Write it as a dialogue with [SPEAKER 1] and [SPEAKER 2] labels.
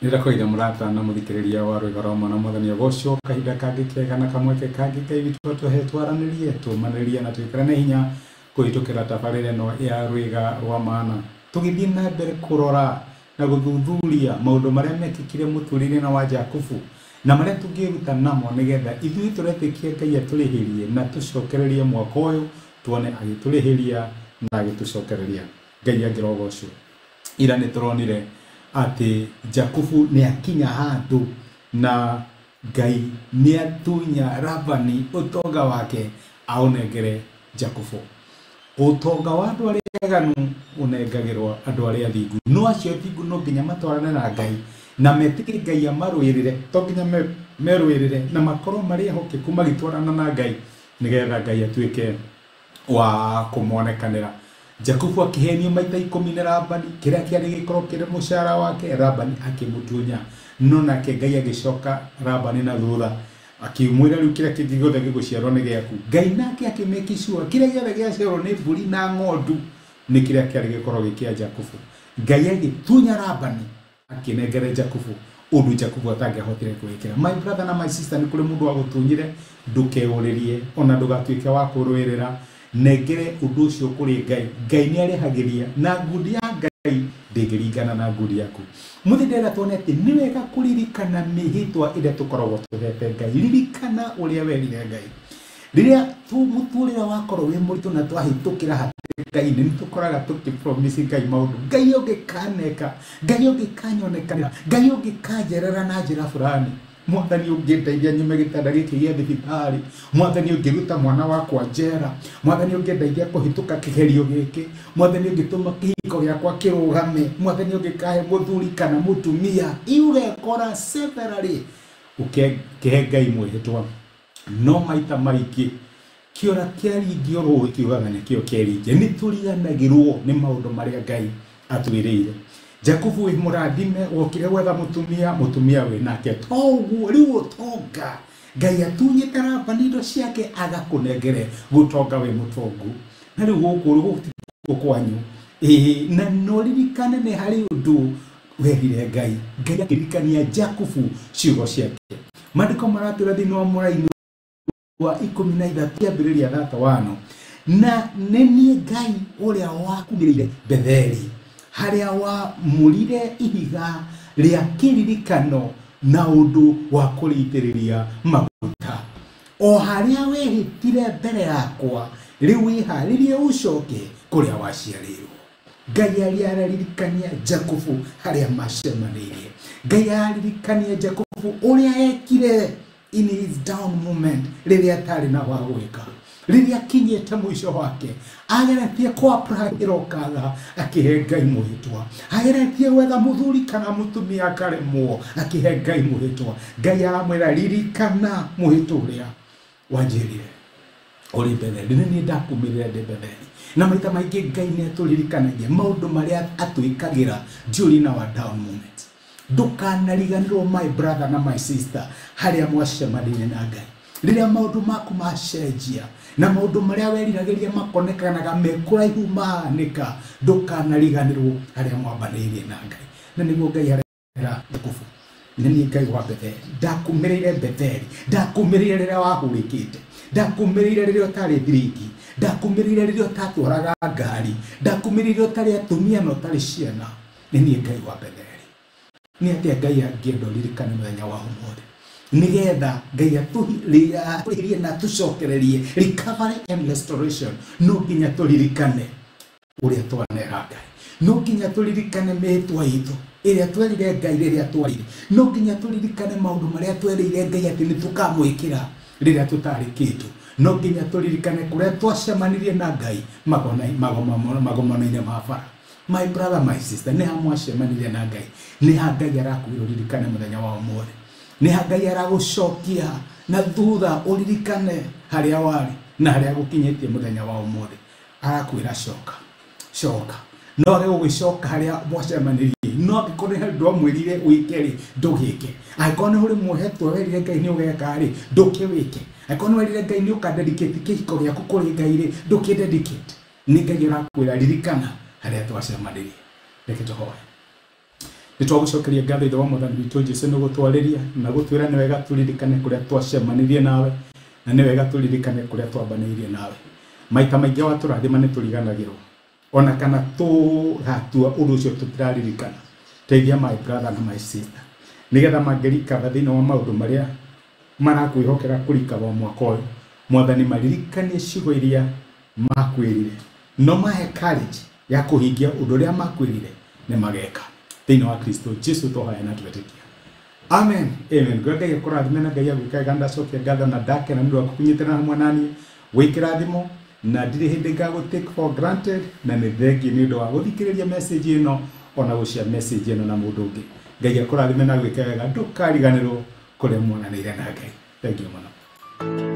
[SPEAKER 1] Nĩndakũgeithia mũrata na mũthikĩrĩria wa rwĩga rwa mwana mwathani agocwo kahinda kangĩ kega na kamweke kangĩ Ngai witũ atũhe twaranĩrie tũmanĩrie na twĩkĩrane hinya kũhĩtũkĩra tabarĩra ĩno ya rwĩga rwa mana. Tũgĩthiĩ na mbere kũrora na gũthuthuria maũndũ marĩa mekĩkire mũtũrĩre-inĩ wa Jakubu na marĩa tũngĩruta namo nĩgetha ithuĩ tũretĩkia Ngai atũrĩhĩrie na tũcokererie mwaka ũyũ tuone agĩtũrĩhĩria na agĩtũcokereria. Ngai angĩrogocwo. Ira nĩ tũronire atĩ Jakubu nĩ akinya handũ na Ngai nĩ atunya Labani ũtonga wake aũnengere Jakubu. Ũtonga wa andũ arĩa aganu ũnengagĩrwo andũ arĩa athingu, no acio athingu no nginya matwarane na Ngai na metĩkĩre Ngai amarũĩrĩre, to nginya merũĩrĩre na makorwo marĩ ehokeku magĩtwarana na Ngai nĩgetha Ngai atuĩke wa kũmonekanĩra. Jakubu akĩhenio maita 10 nĩ Labani, kĩrĩa kĩarĩ gĩkorwo kĩrĩ mũcara wake, Labani akĩmũtunya, no nake Ngai agĩcoka Labani na thutha akĩmwĩra rĩu kĩrĩa kĩngĩ gĩothe gĩgũciarwo nĩ gĩaku. Ngai nake akĩmake sure kĩrĩa gĩothe gĩaciarwo nĩ mbũri na ng'ondu nĩ kĩrĩa kĩarĩ gĩkorwo gĩ kĩa Jakubu. Ngai agĩtunya Labani akĩnengere Jakubu ũndũ Jakubu atangĩahotire kwĩĩkĩra. My brother na my sister, nĩ kũrĩ mũndũ wagũtunyire, ndũkeũrĩrie ona ndũgatuĩke wa kũrũĩrĩra, nengere ũndũ ũcio kũrĩ Ngai. Ngai nĩ arĩhagĩria na ngundi ya Ngai ndĩngĩringana na ngundi yaku. Mũthĩ ndĩrenda tuone atĩ nĩ wega kũririkana mĩhĩtwa ĩrĩa tũkoragwo tũhete Ngai. Ririkana ũrĩa werire Ngai. Rĩrĩa mũtũrĩre wakorwo wĩ mũritũ na twahĩtũkĩra hatĩka-inĩ, nĩ tũkoraga tũkĩ-promise Ngai maũndũ. Ngai ũngĩkaneka, Ngai ũngĩkanyonekanĩra, Ngai ũngĩkanjerera na njĩra fulani. Mwathani ũngĩndeithia nyume gĩtanda gĩkĩ gĩa thibitarĩ, Mwathani ũngĩruta mwana wakwa njera, Mwathani ũngĩndeithia kũhĩtũka kĩgerio gĩkĩ, Mwathani ũngĩtũma kĩhiko gĩakwa kĩrũgame, Mwathani ũngĩkahe mũthuri kana mũtumia. Ũgekora severally ũkĩhe Ngai mwĩhĩtwa. No maita maingĩ kĩora kĩaringio rũĩ kiugaga nĩkĩo kĩaringia. Nĩ tũriganagĩrwo nĩ maũndũ marĩa Ngai atwĩrĩire. Jakubu wĩ mũrathime, wokire gwetha mũtumia, mũtumia wĩ nake. To ũguo rĩu ũtonga Ngai atunyĩte Labani indo ciake agakũnengere gũtonga wĩ mũtongu. Na rĩu gũkũ gũtikuo kwanyu. Ĩĩ, na no ririkane nĩ harĩ ũndũ werire Ngai. Ngai akĩririkania Jakubu ciugo ciake. Maandĩko maratwĩra thĩinĩ wa mũraini wa 13 kĩambĩrĩria 31, na nĩ niĩ Ngai ũrĩa wakumĩrĩire Betheli, harĩa wamũrire ihiga rĩa kĩririkano na ũndũ wa kũrĩitĩrĩria maguta, o harĩa wehĩtire mbere yakwa, rĩu wĩharĩrie ũcoke kũrĩa waciarĩirwo. Ngai arĩa araririkania Jakubu harĩa macemanĩirie. Ngai araririkania Jakubu ũrĩa ekire in his down moment, rĩrĩa atarĩ na wa gwĩka, rĩrĩa akinyĩte mũico wake, ageretie kũ-apply ĩrokaga akĩhe Ngai mwĩhĩtwa, ageretie gwetha mũthuri kana mũtumia akaremwo akĩhe Ngai mwĩhĩtwa. Ngai aramwĩra ririkana mwĩhĩtwa ũrĩa wanjĩrire ũrĩ Betheli, nĩ niĩ ndakumĩrĩre ndĩ Betheli. Na maita maingĩ Ngai nĩ atũririkanagia maũndũ marĩa atwĩkagĩra during our down moment. Ndũkanariganĩrwo my brother na my sister harĩa mwacemanirie na Ngai. Rĩrĩa maũndũ maku macenjia na maũndũ marĩa weriragĩria makonekanaga me kũraihu mahanĩka, ndũkanariganĩrwo harĩa mwambanĩirie na Ngai. Na nĩguo Ngai arera Jakubu, nĩ niĩ Ngai wa Betheli, ndakumĩrĩire Betheli, ndakumĩrĩire rĩrĩa wahũrĩkĩte, ndakumĩrĩire rĩrĩa ũtarĩ thiringi, ndakumĩrĩire rĩrĩa ũtatwaraga ngari, ndakumĩrĩire ũtarĩ atumia na ũtarĩ ciana. Nĩ niĩ Ngai wa Betheli. Nĩ atĩa Ngai angĩenda ũririkane mũthenya wa ũmũthĩ, nĩgetha Ngai atũrĩrie na atũcokererie recovery and restoration? No nginya tũririkane ũrĩa twanera Ngai, no nginya tũririkane mĩhĩtwa itũ ĩrĩa twerire Ngai rĩrĩa twarire, no nginya tũririkane maũndũ marĩa twerĩire Ngai atĩ nĩ tũkamwĩkĩra rĩrĩa tũtarĩ kĩndũ, no nginya tũririkane kũrĩa twacemanirie na Ngai magomano-inĩ ma bara. My brother, my sister, nĩ ha mwacemanirie na Ngai? Nĩ ha Ngai arakwĩra ũririkane mũthenya wa ũmũthĩ? Nĩ ha Ngai aragũcokia na thutha ũririkane harĩa warĩ na harĩa gũkinyĩtie mũthenya wa ũmũthĩ? Arakwĩra coka, coka. No age gũgĩcoka harĩa mwacemanirie, no angĩkorwo nĩ harĩ ũndũ wamwĩrire wĩke rĩ, ndũgĩke. Angĩkorwo nĩ ũrĩ mwĩhĩtwa werire Ngai nĩ ũgeka rĩ, ndũkĩwĩke. Angĩkorwo nĩ werire Ngai nĩ ũka-dedicate kĩhiko gĩaku kũrĩ Ngai rĩ, ndũkĩ-dedicate. Nĩ Ngai arakwĩra ririkana harĩa twacemanirie. Reke tũhoe. Nĩ twagũcokeria ngatho Ithe wa Mwathani witũ Jesũ nĩ gũtwarĩria na gũtwĩra nĩ wega tũririkane kũrĩa twacemanirie nawe na nĩ wega tũririkane kũrĩa twambanĩirie nawe. Maita maingĩ watũrathima nĩ tũriganagĩrwo ona kana tũgatua ũndũ ũcio tũtiraririkana. Teithia my brother na my sister nĩgetha mangĩrikaba thĩinĩ wa maũndũ marĩa marakwĩhokera kũrikaba mwaka ũyũ, Mwathani maririkanie ciugo iria makwĩrire, no mahe courage ya kũhingia ũndũ ũrĩa makwĩrire nĩ mageka. Thĩinĩ wa Kristo Jesu twahoya na twetĩkia. Amen. Amen. Ngai akũrathime na Ngai agwĩka wega. Ndacokia ngatho na ndakena nĩ ũndũ wa kũnyitanĩra hamwe naniĩ wĩ kĩrathimo na ndirĩ hĩndĩ ngagũ take for granted, na nĩ thengiũ nĩ ũndũ wa gũthikĩrĩria message ĩno ona gũshare message ĩno na mũndũ ũngĩ. Ngai akũrathime na agwĩke wega, ndũkariganĩrwo kũrĩa muonanĩire na Ngai. Thengiũ mũno.